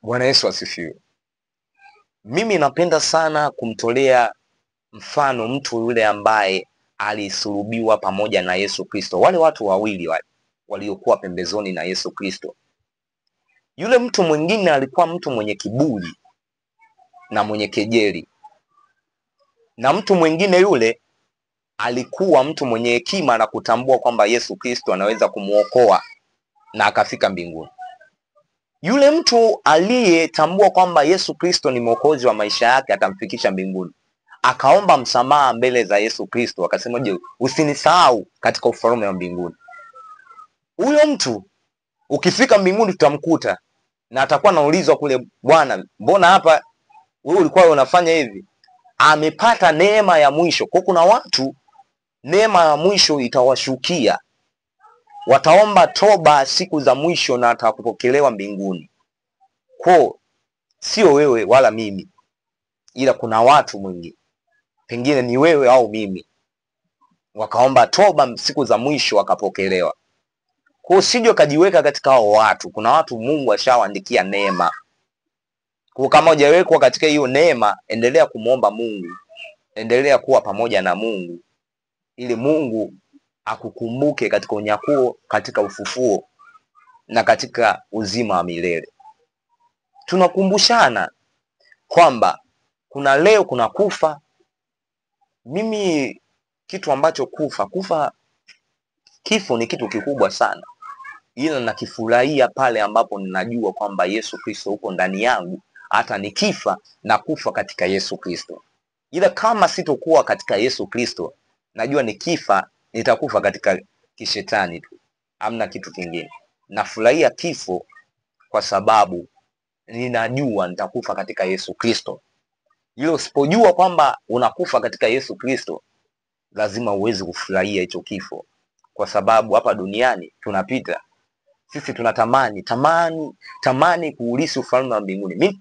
Bwana Yesu asifiwe. Mimi napenda sana kumtolea mfano mtu yule ambaye alisulubiwa pamoja na Yesu Kristo, wale watu wawili wale waliokuwa pembezoni na Yesu Kristo. Yule mtu mwingine alikuwa mtu mwenye kiburi na mwenye kejeli, na mtu mwingine yule alikuwa mtu mwenye hekima na kutambua kwamba Yesu Kristo anaweza kumuokoa na akafika mbinguni. Yule mtu aliyetambua kwamba Yesu Kristo ni mwokozi wa maisha yake atamfikisha mbinguni, akaomba msamaha mbele za Yesu Kristo, akasema, je, usinisahau katika ufalme wa mbinguni. Huyo mtu ukifika mbinguni tutamkuta na atakuwa anaulizwa kule, Bwana, mbona hapa wewe ulikuwa unafanya hivi? Amepata neema ya mwisho. Kwa kuna watu neema ya mwisho itawashukia, wataomba toba siku za mwisho na atakupokelewa mbinguni. Kwa sio wewe wala mimi, ila kuna watu mwingine, pengine ni wewe au mimi, wakaomba toba siku za mwisho wakapokelewa. Kwa usije ukajiweka katika hao watu. Kuna watu Mungu ashawaandikia neema. Kwa kama hujawekwa katika hiyo neema, endelea kumwomba Mungu, endelea kuwa pamoja na Mungu ili Mungu akukumbuke katika unyakuo, katika ufufuo na katika uzima wa milele. Tunakumbushana kwamba kuna leo, kuna kufa. Mimi kitu ambacho kufa, kifo ni kitu kikubwa sana, ila nakifurahia pale ambapo ninajua kwamba Yesu Kristo uko ndani yangu, hata nikifa na kufa katika Yesu Kristo. Ila kama sitokuwa katika Yesu Kristo, najua nikifa nitakufa katika kishetani tu, hamna kitu kingine. Nafurahia kifo kwa sababu ninajua nitakufa katika Yesu Kristo. Ila usipojua kwamba unakufa katika Yesu Kristo, lazima uweze kufurahia hicho kifo, kwa sababu hapa duniani tunapita sisi, tunatamani tamani tamani kuulisi ufalme wa mbinguni. Mimi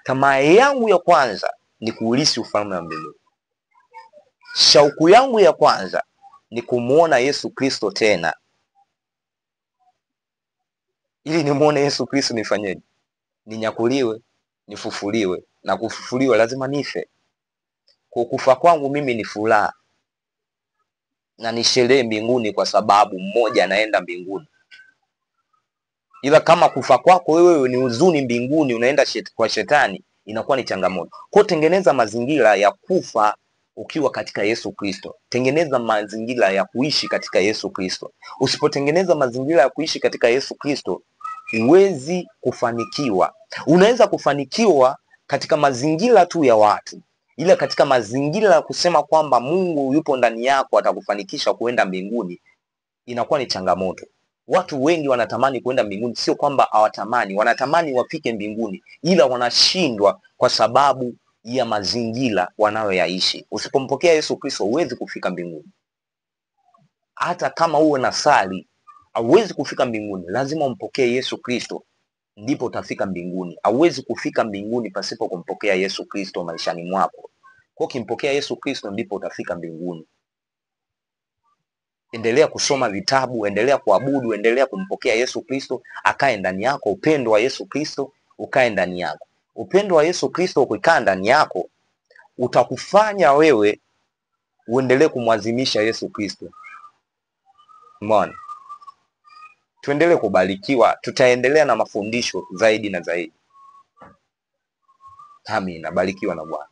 tamaa yangu ya kwanza ni kuulisi ufalme wa mbinguni. Shauku yangu ya kwanza ni kumuona Yesu Kristo tena. Ili nimuone Yesu Kristo nifanyeje? Ninyakuliwe, nifufuliwe, na kufufuliwa lazima nife. Kwa kufa kwangu mimi ni furaha na ni sherehe mbinguni, kwa sababu mmoja anaenda mbinguni. Ila kama kufa kwako wewe ni huzuni mbinguni, unaenda kwa shetani, inakuwa ni changamoto. Kwa tengeneza mazingira ya kufa ukiwa katika Yesu Kristo. Tengeneza mazingira ya kuishi katika Yesu Kristo. Usipotengeneza mazingira ya kuishi katika Yesu Kristo, huwezi kufanikiwa. Unaweza kufanikiwa katika mazingira tu ya watu, ila katika mazingira ya kusema kwamba Mungu yupo ndani yako atakufanikisha kuenda mbinguni, inakuwa ni changamoto. Watu wengi wanatamani kuenda mbinguni, sio kwamba hawatamani, wanatamani wafike mbinguni, ila wanashindwa kwa sababu ya mazingira wanayoyaishi. Usipompokea Yesu Kristo huwezi kufika mbinguni. Hata kama uwe na sali, hauwezi kufika mbinguni. Lazima umpokee Yesu Kristo ndipo utafika mbinguni. Hauwezi kufika mbinguni pasipo kumpokea Yesu Kristo maishani mwako. Kwa ukimpokea Yesu Kristo ndipo utafika mbinguni. Endelea kusoma vitabu, endelea kuabudu, endelea kumpokea Yesu Kristo akae ndani yako. Upendo wa Yesu Kristo ukae ndani yako. Upendo wa Yesu Kristo ukikaa ndani yako utakufanya wewe uendelee kumwazimisha Yesu Kristo. Umeona? Tuendelee kubarikiwa, tutaendelea na mafundisho zaidi na zaidi. Amina, barikiwa na Bwana.